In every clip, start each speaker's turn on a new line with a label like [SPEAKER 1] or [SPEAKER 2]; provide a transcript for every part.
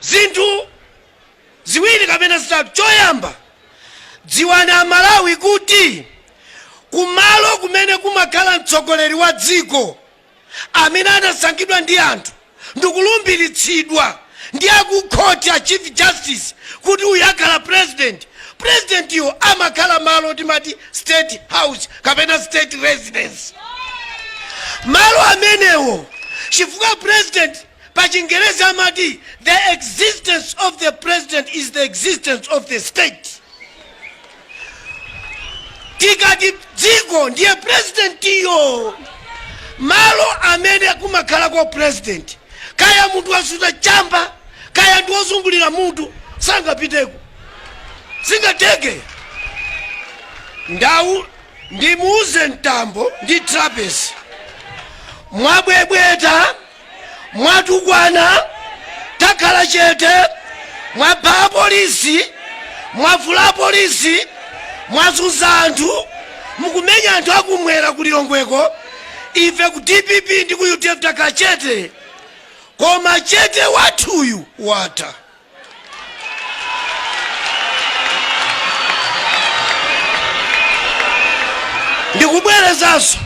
[SPEAKER 1] Zinthu ziwiri kapena zitatu. Choyamba, dziwani Amalawi kuti kumalo kumene kumakhala mtsogoleri wa dziko amene anasankhidwa ndi anthu ndikulumbiritsidwa ndi akukhoti, a Chief Justice, kuti uyu akhala president, presidentiyo amakhala malo timati State House kapena State Residence. Malo amenewo, chifukwa president pa Chingerezi amati the existence of the president is the existence of the state. Tikati dziko ndiye presidentiyo. Malo amene kumakhalako president, kaya munthu wasuta chamba, kaya ndi wozungulira mutu, sangapiteko, singateke. Ndau ndimuuze Mtambo ndi Trapence, mwabwebweta, mwatukwana, takhala chete, mwapha apolisi, mwavula apolisi, mwazunza anthu, mukumenya anthu akumwera kulilongweko. Ife ku DPP ndi ku UDF takhala chete, koma chete wathuyu watha. Ndikubwerezanso,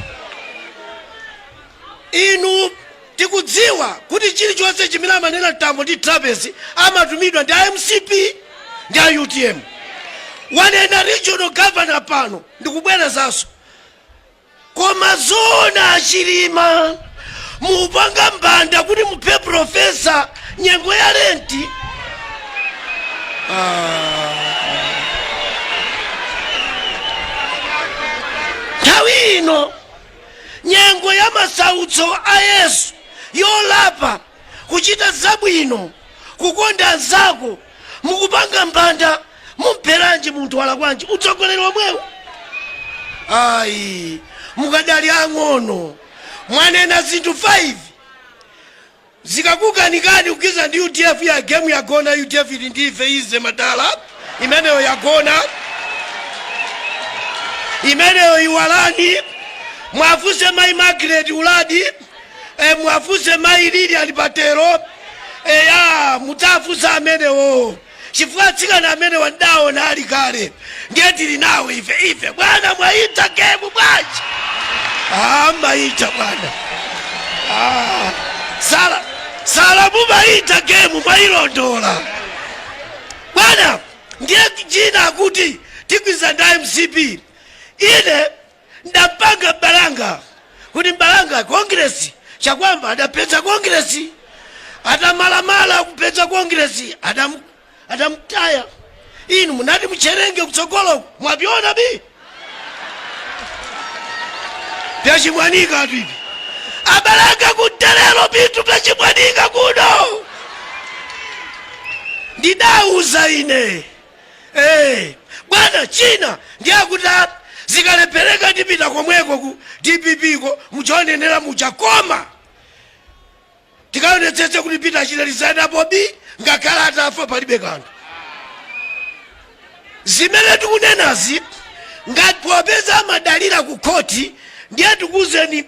[SPEAKER 1] inu tikudziwa kuti chilichonse chimene amanena Mtambo ndi Trapence amatumidwa ndi a MCP ndi a UTM. Wanena regional governor pano, ndikubwerezanso, koma zoona Achilima mupanga mbanda kuti muphe professor nyengo ya Lenti? Ah. Nthawi ino, nyengo ya masautso a Yesu, yolapa, kuchita zabwino, kukonda anzako, mukupanga mbanda. Mumpheranji munthu? Walakwanji? Utsogoleri womwewo? Ayi, mukadali ang'ono. Mwanena zinthu 5, zikakukanikani kugiza ndi UDF ya game yagona. UDF ili ndife ize madala, imeneyo yagona, imeneyo iwalani. Mwafuse mayi Margaret Uladi, mwafuse mayi Lilian Patero, eya, mudzafusa amenewo, chifukwa atsikana amenewa ndaona ali kale. Ndiye tili nawo ife. Ife bwana, mwayitha game bwanji? Ah, mayitha bwana. Ah, sala sala, mumayitha game, mwayilondola bwana. Ndiye china akuti tigwiza ndi MCP. Ine ndampanga mbalanga kuti mbalanga Congress chakwamba adapeza Congress, atamalamala kupeza Congress, adamtaya. Inu munati mucherenge kutsogolo, mwapiona bi pyachimwanika atu ipi abalanga kuterero bitu pyachimwanika kuno. Ndidauza ine. Bwana, china ndiyakuti zikalepereka ndipita komweko ku DPP ko muchaonenera mucha, koma tikaonetsetse kuti pita achite resign apo bi ngakhala atafa palibe kanthu. Zimene tikunenazi, ngati popeza amadalira ku khoti, ndiye tikuwuzeni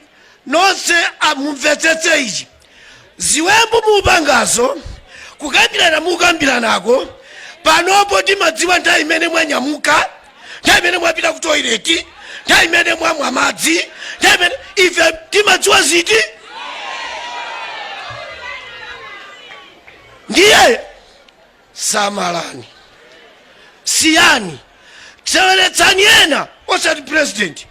[SPEAKER 1] nonse amumvetsetse ichi: ziwembu mupangazo, kukambirana mukambiranako panopo, timadziwa nthawi imene mwanyamuka, nthawi imene mwapita ku toilet, nthawi imene mwamwa madzi, nthawi imene ife timadziwa ziti. Ndiye samalani, siyani, tseweretsani ena, osati president.